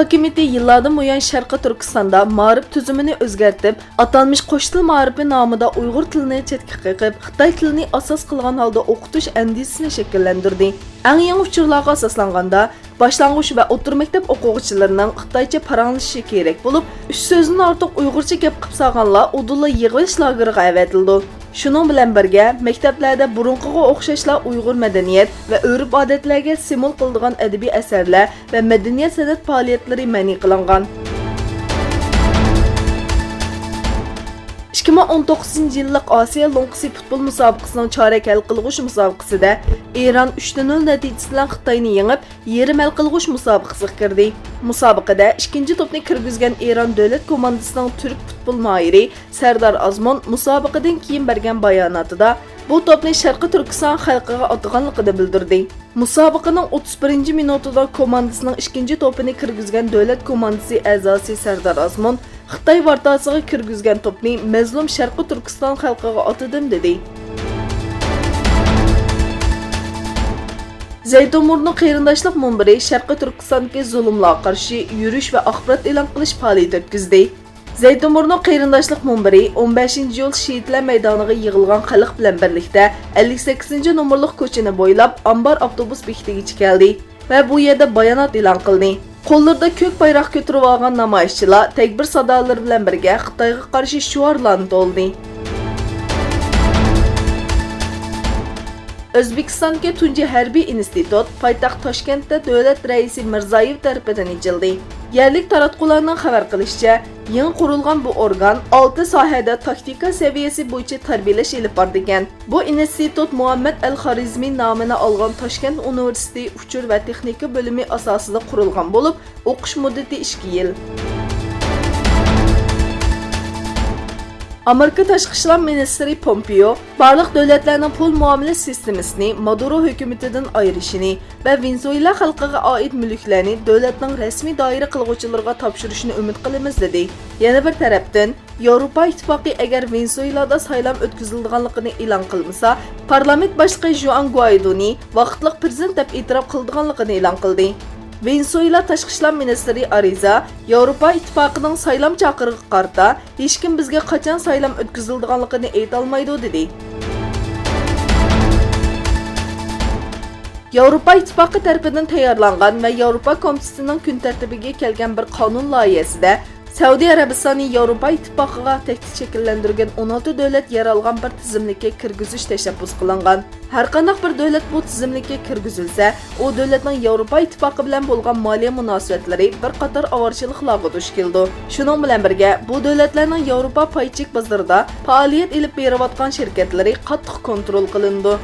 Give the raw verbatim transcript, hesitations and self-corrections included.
ھاكىمىيىتى يىللاردىن بۇيان شەرقىي تۈركىستاندا مائارىپ تۈزۈمىنى ئۆزگەرتىپ، ئاتالمىش قوش تىل مائارىپى نامىدا ئۇيغۇر تىلىنى چەتكە قېقىپ، خىتاي تىلىنى ئاساس قىلغان ھالدا ئوقۇتۇش ئەندىزىسىنى شەكىللەندۈردى. ئەڭ يېڭى ئۇچۇرلارغا ئاساسلانغاندا، باشلانغۇچ ۋە ئوتتۇرا مەكتەپ ئوقۇغۇچىلىرىنىڭ خىتايچە پاراڭلىشىشى كېرەك بولۇپ، ئۈچ سۆزدىن ئارتۇق ئۇيغۇرچە گەپ قىلىپ سالغانلار ئۇدۇللا يىغىۋېلىش لاگېرىغا ئەۋەتىلىدۇ. شۇنىڭ بىلەن بىرگە، مەكتەپلەردە بۇرۇنقىغا ئوخشاشلا ئۇيغۇر مەدەنىيەت ۋە ئۆرپ-ئادەتلەرگە سىمۋول قىلىدىغان ئەدەبىي ئەسەرلەر ۋە مەدەنىيەت سەنئەت پائالىيەتلىرى مەنئى قىلىنغان. ئىككى مىڭ ئون توققۇزىنچى يىللىق ئاسىيا لوڭقىسى پۇتبول مۇسابىقىسىنىڭ چارەك ھەل قىلغۇچ مۇسابىقىسىدە ئىران ئۈچ نۆل نەتىجىسى بىلەن خىتاينى يېڭىپ، يېرىم ھەل قىلغۇچ مۇسابىقىسىگە كىردى. مۇسابىقىدە ئىككىنچى توپنى كىرگۈزگەن ئىران دۆلەت كوماندىسىنىڭ تۈرك پۇتبول ماھىرى سەردار ئازمۇن مۇسابىقىدىن كېيىن بەرگەن باياناتىدا، بۇ توپنى شەرقىي تۈركىستان خەلقىگە ئاتىغانلىقىنى بىلدۈردى. مۇسابىقىنىڭ ئوتتۇز بىرىنچى مىنۇتىدا كوماندىسىنىڭ ئىككىنچى توپىنى كىرگۈزگەن دۆلەت كوماندىسى ئەزاسى سەردار ئازمۇن خىتاي ۋارتاسىغا كىرگۈزگەن توپنى مەزلۇم شەرقىي تۈركىستان خەلقىگە ئاتىدىم، دېدى. زەيتۇنبۇرنۇ قېرىنداشلىق مۇنبىرى شەرقىي تۈركىستاندىكى زۇلۇملارغا قارشى يۈرۈش ۋە ئاخبارات ئېلان قىلىش پائالىيىتى ئۆتكۈزدى. زەيتۇنبۇرنۇ قېرىنداشلىق مۇنبىرى ئون بەشىنچى ئىيۇل شېھىتلەر مەيدانىغا يىغىلغان خەلق بىلەن بىرلىكتە ئەللىك سەككىزىنچى نومۇرلۇق كوچىنى بويلاپ، ئامبار ئاپتوبۇس بېكىتىگىچە كەلدى ۋە بۇ يەردە بايانات ئېلان قىلدى. قوللىرىدا كۆك بايراق كۆتۈرۈپ ئالغان نامايىشچىلار تەكبىر سادالىرى بىلەن بىرگە خىتايغا قارشى شوئارلارنى توۋلىدى. ئۆزبېكىستاندىكى تۇنجى ھەربىي ئىنستىتۇت پايتەخت تاشكەنتتە دۆلەت رەئىسى مىرزىيېۋ تەرىپىدىن ئېچىلدى. يەرلىك تاراتقۇلارنىڭ خەۋەر قىلىشىچە، يېڭى قۇرۇلغان بۇ ئورگان ئالتە ساھەدە تاكتىكا سەۋىيەسى بويىچە تەربىيەلەش ئېلىپ بارىدىكەن. بۇ ئىنستىتۇت مۇھەممەد ئەل خارىزمى نامىنى ئالغان تاشكەنت ئۇنىۋېرسىتېتى ئۇچۇر ۋە تېخنىكا بۆلۈمى ئاساسىدا قۇرۇلغان بولۇپ، ئوقۇش مۇددىتى ئىككى يىل. ئامېرىكا تاشقى ئىشلار مىنىستىرى پومپېئو بارلىق دۆلەتلەرنىڭ پۇل مۇئامىلە سىستېمىسىنى مادۇرو ھۆكۈمىتىدىن ئايرىشىنى ۋە ۋېنېزۇېلا خەلقىگە ئائىت مۈلۈكلەرنى دۆلەتنىڭ رەسمىي دائىرە قىلغۇچىلىرىغا تاپشۇرۇشىنى ئۈمىد قىلىمىز، دېدى. يەنە بىر تەرەپتىن، ياۋروپا ئىتتىپاقى ئەگەر ۋېنېزۇېلادا سايلام ئۆتكۈزۈلىدىغانلىقىنى ئېلان قىلمىسا، پارلامېنت باشلىقى ژۇئان گۇئايدونى ۋاقىتلىق پىرېزىدېنت دەپ ئېتىراپ قىلىدىغانلىقىنى ئېلان قىلدى. ۋېنېزۇېلا تاشقى ئىشلار مىنىستىرى ئارىزا ياۋروپا ئىتتىپاقىنىڭ سايلام چاقىرىقىغا قارىتا، ھېچكىم بىزگە قاچان سايلام ئۆتكۈزۈلىدىغانلىقىنى ئېيتالمايدۇ، دېدى. ياۋروپا ئىتتىپاقى تەرىپىدىن تەييارلانغان ۋە ياۋروپا كومىتېتىنىڭ كۈن تەرتىپىگە كەلگەن بىر قانۇن لايىھەسىدە، سەئۇدى ئەرەبىستانى ياۋروپا ئىتتىپاقىغا تەھدىت شەكىللەندۈرگەن ئون ئالتە دۆلەت يەر ئالغان بىر تىزىملىككە كىرگۈزۈش تەشەببۇس قىلىنغان. ھەرقانداق بىر دۆلەت بۇ تىزىملىككە كىرگۈزۈلسە، ئۇ دۆلەتنىڭ ياۋروپا ئىتتىپاقى بىلەن بولغان مالىيە مۇناسىۋەتلىرى بىر قاتار ئاۋارىچىلىقلارغا دۇچ كېلىدۇ. شۇنىڭ بىلەن بىرگە، بۇ دۆلەتلەرنىڭ ياۋروپا پاي چېك بازىرىدا پائالىيەت ئېلىپ بېرىۋاتقان شىركەتلىرى قاتتىق كونترول قىلىنىدۇ.